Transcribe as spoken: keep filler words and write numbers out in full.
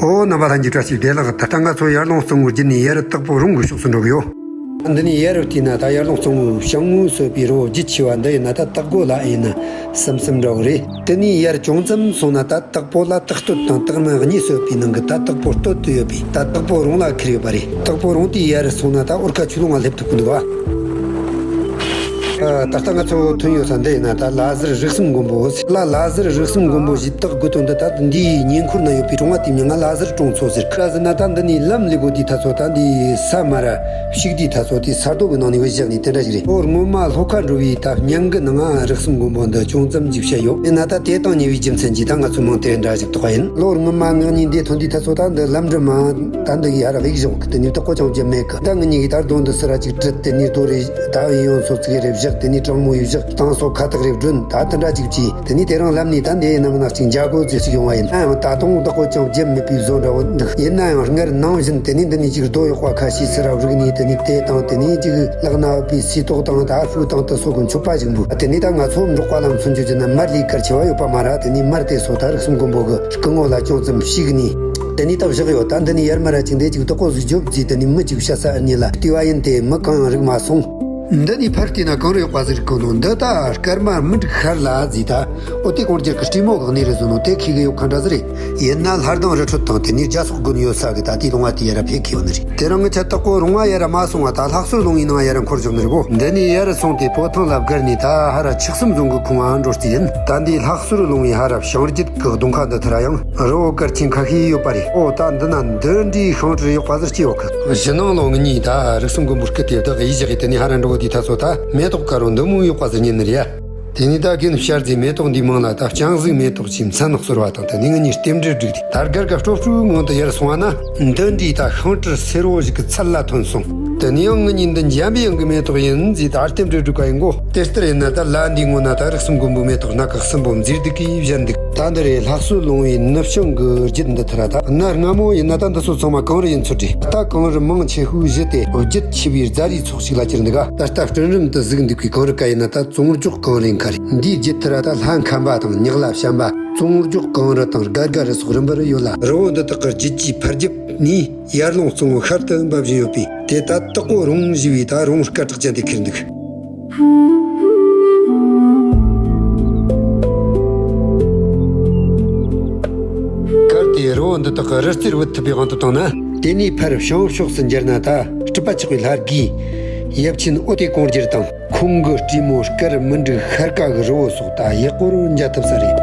ཨོ། རྣམ་པ་ལྷན་རྒྱས་བཀྲ་ཤིས་བདེ་ལེགས། ད་ལྟ་ང་ཚོ་ཡར་ཀླུང་གཙང་བོ་བརྒྱུད་ནས་ཡར་སྟག་ཕོ་རོང་གི་ཕྱོགས་སུ་འགྲོ་གི་ཡོད། འདི་ནས་ཡར་བལྟས་ན་ད་ཡར་ཀླུང་གཙང་བོའི་བྱང་ངོས་སུ་ཡོད་པའི་རི་བོ་བརྒྱུད་ཆེ་བ་འདི་ཡིན་ན། ད་སྟག་སྒོ་ལ་ཡིན་ན་ཟིམ་ཟིམ་འདྲ་བོ་རེད། དེ་ནས་ཡར་ཅུང་ཙམ་སོང་ན་ད་སྟག་ཕོ་ལ་སྟག་སྟོད་དང་སྟག་སྨད་གཉིས་སུ་ཡོད་པའི་ནང་གི་ད་སྟག་ཕོ་སྟོད་དུ་ཡོད་པའི་ད་སྟག་ཕོ་རོང་ལ་ཁེལ་ཡོད་པ་རེད། སྟག་ཕོ་རོང་དེའི་ཡར་སོང་ན་ད་འོར་ཁ་ཆུ་ཀླུང་ང་སླེབས་ཐུབ་ཀྱི་འདུག་ག་ཨ། ད་ལྟ་ང་ཚོ་ཐོན་ཡོད་ས་འདི་ཡིན་ན་ད་ལ་ཟུར་རིགས་གསུམ་མགོན་པོ་ཟེར། ལ་ལ་ཟུར་རིགས་གསུམ་མགོན་པོ་ཞེས་བཏགས་དགོས་དོན་འདི་ད་འདིའི་ཉེ་འཁོར་ན་ཡོད་པའི་གྲོང་བ་དེའི་མིང་ང་ལ་ཟུར་གྲོང་ཚོ་ཟེར། ག་རེ་ཟེར་ན་ད་འདི་ནས་ལམ་སླེབས་དགོས་དུས་ད་ཚོ་ད་འདི་ས་མར་ཕྱུགས་དུས་ད་ཚོ་དེ་ས་རྡོ་གི་ནང་ནས་བུད་བཞག་ནས་དེ་འདྲ་ཞིག་རེད། ལོ་སྔོན་མ་ལྷོ་ཁ་འགྲོ་བའི་ད་མྱང་གི་ནང་ང་རིགས་གསུམ་མགོན་པོ་འདི་ཅུང་ཙམ་ཅིག་བཤད་ཡོད། ཡིན་ན་ད་དེ་དང་ཉེ་བའི་རྒྱུ་མཚན་གྱིས་ད་ང་ཚོ་མིང་དེ་འདྲ་ཞིག་བཏགས་པ་ཡིན། ལོ་སྔོན་མ་ངེད་གཉིས་འདིར་ཐོན་དུས་ད་ཚོ་ད་འདི་ལམ་འགྲམ་མ་ད་འདི་གི་ཧར་གཡུག་བཞག་གི། དེ་ནས་བདག་པོ་ཅང་བརྒྱབ་མེད་གི། ད་ངེད་གཉིས་ཀྱིས་ད་རྡོ་འདི་སི་ར་ཅིག་བྲུས། དེ་ནས་རྡོ་རེ་ད་ཡིན་ཡང་སོ་ཙིག་རེ་བཞག་དེ་ནས་གྲང་མོ་ཡི་བཞག་དང་སོ་ཁ་བཏགས་རེ་བསྒྲོན། ད་དེ་འདྲ་ཅིག་བྱས། དེ་ནས་དེ་རིང་ལམ་ནས་ད་འདི་ཡིན་ན་མིན་ན་ཅིག་མཇལ་དགོས་ཟེར་ཞིག་ཡོང་བ་ཡིན། ཨ་ཡང་ད་དུང་བདག་པོ་ཅང་བརྒྱབ་མེད་པའི་བཟོ་འདྲ་བོ་འདུག་ཡིན་ན་ཡང་སྔར་ནང་བཞིན་དེ་ནས་འདི་ནས་ཅིག་རྡོ་གཡོག་པ་ཁ་ཤས་སི་ར་བརིགས་ནས། དེ་ནས་དེ་དང་དེ་ནས་ཅིག་ལག་ན་ཡོད་པའི་སིལ་ཏོག་དང་ད་ཧྥུ་དང་དེ་ཚོ་གི་མཆོད་པ་ཞིག་འབུལ། དེ་ནས་ད་ང་ཚོ་འབྲོག་པ་ལ་མཚོན་རྒྱུ་བྱས་ན་མར་ལས་ཀར་ཆེ་བ་ཡོད་པ་མ་རེད། དེ་ནས་མར་དེ་ཚོ་ད་རིགས་གསུམ་མགོན་པོ་གི་སྐུ་ངོ་ལ་ཅུང་ཙམ་བྱུགས་ནས། དེ་ནས་ད་བཞག་ཡོད། ད་འདི་ནས་ཡར་མར་ར་ཅིག་འདི་ཅིག་བདག་པོ་ཟིག་རྒྱོབ་ཟེར། དེ་ནས་མི་ཅིག་བཤད་ས་ཨ་ནི་ལ་བལྟས་པ་ཡིན་ཏེ་མི་གང་རིག་མ་སོང་། འདི་ནས་ཕར་བལྟས་ན་གངས་རི་གཡོག་པ་ཟིག་རིག་གོ་ནོ། འདི་ད་སྐར་མ་མི་འགྲིག་ཤར་ལ་ཟིག་ད། ཨོ་དེ་གངས་རྒྱལ་གྱི་སྲིན་མོ་གི་གནས་རི་ཟེར་ནོ་དེ་ཁེལ་གི་ཡོད་ཁ་འདྲ་ཟིག་རེད། ཡིན་ན་ལྷ་ལྡང་རི་ཁྲོད་དང་དེ་ནས་རྒྱ་སོག་དགོན་ཡོད་ས་གི་ད་དེའི་ལུང་བ་དེ་ཡར་ར་ཕེབས་ཁེལ་ཡོད་ནི་རེད། དེ་རིང་ངི་ཆ་སྟག་ཕོ་རོང་བ་ཡར་ར་མ་སོང་བ་ད་ལྷག་སོར་ལུང་བའི་ནང་ཡར་ར་འཁོར་བཞག་ནི་རེད་གོ། འདི་ནས་ཡར་ར་སོང་སྟེ་སྤོ་ཐང་ལ་བརྒལ་ནས་ད་ཧར་ར་ཆུ་གསུམ་རྫོང་གི་ཁོངས་ང་འགྲོ་རྩིས་ཡིན། ད་འདི་ལྷག་སོར་ལུང་བའི་ཧར་ར་བྱང་རྒྱུད་ཀྱི་གདོང་ཁ་འདི་ཐུར་ར་ཡང་རི་བོ་དཀར་ཆེན་ཁ་ཤས་ཡོད་པ་རེད། ཨོ་ད་འདི་ན་འདི་འདྲའི་ཤིང་གྲུར་གཡོག་པ་ཟིག་སྐྱེས་ཡོད་གི། ཕྱི་ནང་ལོ་ངེད་གཉིས་ད་རིགས་གསུམ་མགོན་པོ་སྐུ་དེ་བདག་ཡིད་བཞག་གི། དེ་ནས་ཧར་ར་འགྲོ་དུས་ད་ཚོ་ད་མེ་ཏོག་དཀར་བོ་འདི་མོ་གཡོག་པ་ཟིག་རྙེད་ནི་རེད་ཡ། དེ་ནས་ད་རྒན་ཤར་རྫས་མེ་ཏོག་འདིའི་མིང་ལ་ད་སྤྱང་གཟིག་མེ་ཏོག་ཅེས་མཚན་གསོལ་བ་དང་། དེ་ནས་ངེད་གཉིས་རྟེན་འབྲེལ་བསྒྲིགས་ཏེ་ད་སྒར་ག་སྤྲོ་སྤྲོའི་ངང་དུ་ཡར་སོང་བ་ན། འདི་འདྲའི་ད་ཤིང་གྲུ་སེར་བོ་ཞིག་གི་ཚད་ལ་ཐོན་སོང་། དེ་ནས་ཡང་ངེད་གཉིས་འདི་འཇམ་པའི་དབྱངས་ཀྱི་མེ་ཏོག་ཡིན་ཟེར་ད་རྟེན་འབྲེལ་བསྒྲིགས་པ་ཡིན་གོ། དེ་ལྟར་ཡིན་ན་ད་ལ་འདིའི་ངོ་ན་ད་རིགས་གསུམ་མགོན་པོའི་མེ་ཏོག་སྣ་ཁ་གསུམ་པོ་མཛེས་སྡུག་གིས་བཞད་འདུག་ད་འདི་རེད་ལྷག་སོར་ལུང་བའི་ནུབ་བྱང་གི་རྒྱུད་འདི་ཐུར་ར། ད་གནའ་སྔ་མོ་ཡིན་ན་ད་འདི་ཚོ་ཚང་མ་གངས་རི་ཡིན་ཚོད་རེད། ད་གངས་རི་མང་ཆེ་ཤོས་གཞི་དེ་རྒྱུད་ཆེ་བའི་རྫ་རིའི་ཚོགས་ཤིག་ལ་གྱུར་འདུག་ད་ལྟ་སྤྲིན་རུམ་དུ་ཟུག་འདུག་པའི་གངས་རི་ཀ་ཡིན་ན་ད་ཙོང་འཇོག་གངས་རི་ཁ་རེད། འདིའི་རྒྱུད་ཐུར་ར་ད་ལྷ་མཁན་པ་དང་ཉག་ལ་བྱམས་པ། ཙོང་འཇོག་གངས་རི་དང་སྒར་སྒར་རི་སོགས་རིམ་པར་ཡོད་ལ། རི་བོ་འདི་དག་གི་རྒྱུད་ཀྱི་ཕར་རྒྱབ་ནས་ཡར་ཀླུང་གཙང་བོ་ཤར་དུ་འབབ་བཞིན་ཡོད་པས། དེ་ད་སྟག་ཕོ་རོང་ཞེས་པའི་ད་རོང་སྐད་གྲགས་ཅན་དེ་ཁེལ་འདུག་གལ་ཏེ་རི་བོ་འདི་དག་གི་རི་རྩེར་བུད་ཐུབ་པའི་དབང་དུ་བཏང་ན། དེ་ནས་ཕར་བྱང་ཕྱོགས་སུ་འགྱུར་ན་ད་སྤྲུལ་པ་ཆགས་པའི་ལྷ་དགུའི་ཡབ་ཆེན་ཨོ་ཏེ་གངས་རྒྱལ་དང་། ཁོང་གི་སྲས་མོ་སྐར་མི་འགྲིག་ཤར་ཀ་གི་རི་བོ་སོགས་ད་ཡག་པོར་མཇལ་ཐུབ་ས་རེད།